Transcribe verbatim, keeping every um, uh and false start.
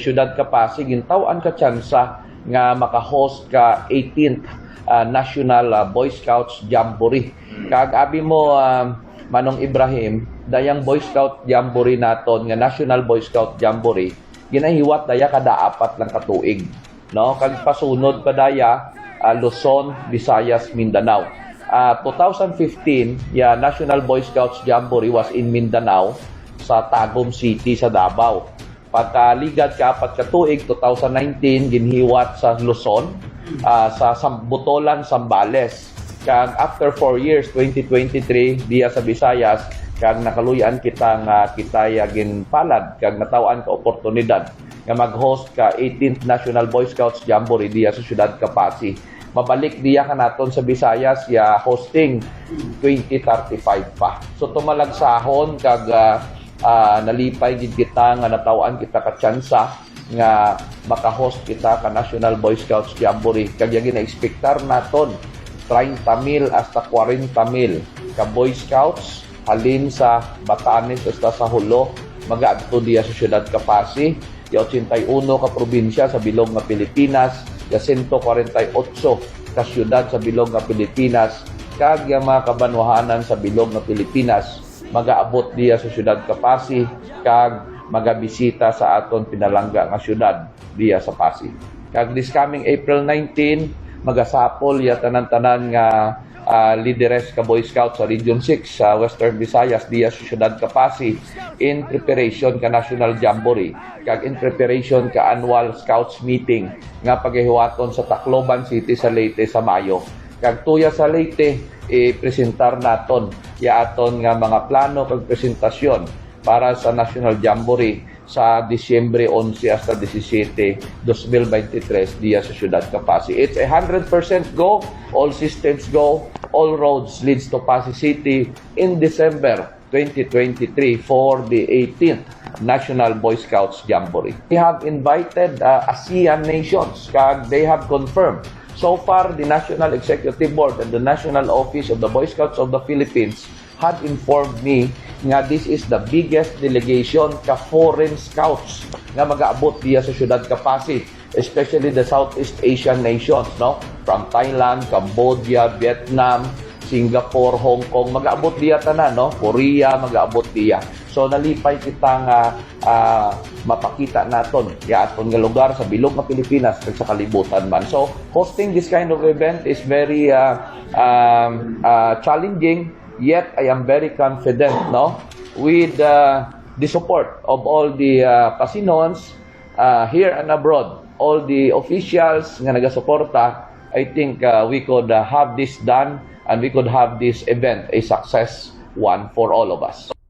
Siyudad Capasi, gintaw-an ka tsansa nga maka-host ka eighteenth, ah, National, ah, Boy Scouts Jamboree. Kag abi mo, ah, Manong Ibrahim, dayang Boy Scout Jamboree naton nga National Boy Scout Jamboree, ginahiwat daya kada apat lang ka tuig, no? Kag pasunod pa daya, ah, Luzon, Visayas, Mindanao. Ah, two thousand fifteen, ya National Boy Scouts Jamboree was in Mindanao, sa Tagum City sa Davao. Pagkaligad ka apat ka tuig, two thousand nineteen, ginhiwat sa Luzon, ah, sa Sam-, Botolan, Zambales. Kag after four years, twenty twenty-three, diya sa Visayas, kag nakaluy-an kita nga kita ya ginpalad kag nataw-an ka oportunidad nga mag-host ka eighteenth National Boy Scouts Jamboree diya sa siyudad Capasi. Mabalik diya ka naton sa Visayas ya hosting twenty thirty-five pa. So, tumalagsahon kag, ah, ah, nalipay gid kita nga nataw-an kita ka tsansa nga maka-host kita ka National Boy Scouts Jamboree. Kag ya ginaekspektar naton, treinta mil hasta kwarenta mil ka Boy Scouts halin sa Batanes hasta sa Jolo, magaadto diya sa siyudad Capasi, ya ochenta y uno ka probinsya sa bilog nga Pilipinas, ya sento kwarenta y otso ka siyudad sa bilog nga Pilipinas, kag ya mga kabanwahanan sa bilog nga Pilipinas, magaabot diya sa siyudad Capasi, kag magabisita sa aton pinalangga nga siyudad diya sa Pasig. Kag this coming April nineteen, magasapol ya tanan-tanan nga, ah, lideres ka Boy Scout sa Region six sa Western Visayas diya sa siyudad Capasi in preparation ka National Jamboree kag in preparation ka Annual Scouts Meeting nga pagahiwaton sa Tacloban City sa Leyte sa Mayo. Kag tuya sa Leyte, ipresentar naton ya aton nga mga plano kag presentasyon para sa National Jamboree sa Disyembre onse hasta disisiete, dos mil beintitrés, diya sa siyudad Capasi. It's a hundred percent go, all systems go, all roads leads to Passi City in December twenty twenty-three for the eighteenth National Boy Scouts Jamboree. We have invited, uh, ASEAN nations, kag they have confirmed. So far, the National Executive Board and the National Office of the Boy Scouts of the Philippines had informed me nga this is the biggest delegation ka foreign scouts nga magaabot diya sa siyudad Capasi, especially the Southeast Asian nations, no? From Thailand, Cambodia, Vietnam, Singapore, Hong Kong, magaabot diya tanan, no? Korea, magaabot diya. So, nalipay kita nga, ah, mapakita naton ya aton nga lugar sa bilog nga Pilipinas kag sa kalibutan man. So, hosting this kind of event is very, ah, um, ah, challenging, yet I am very confident, no? With, ah, the support of all the, ah, Pasinons, ah, here and abroad, all the officials nga nagasuporta, I think, ah, we could, ah, have this done and we could have this event a success, one for all of us.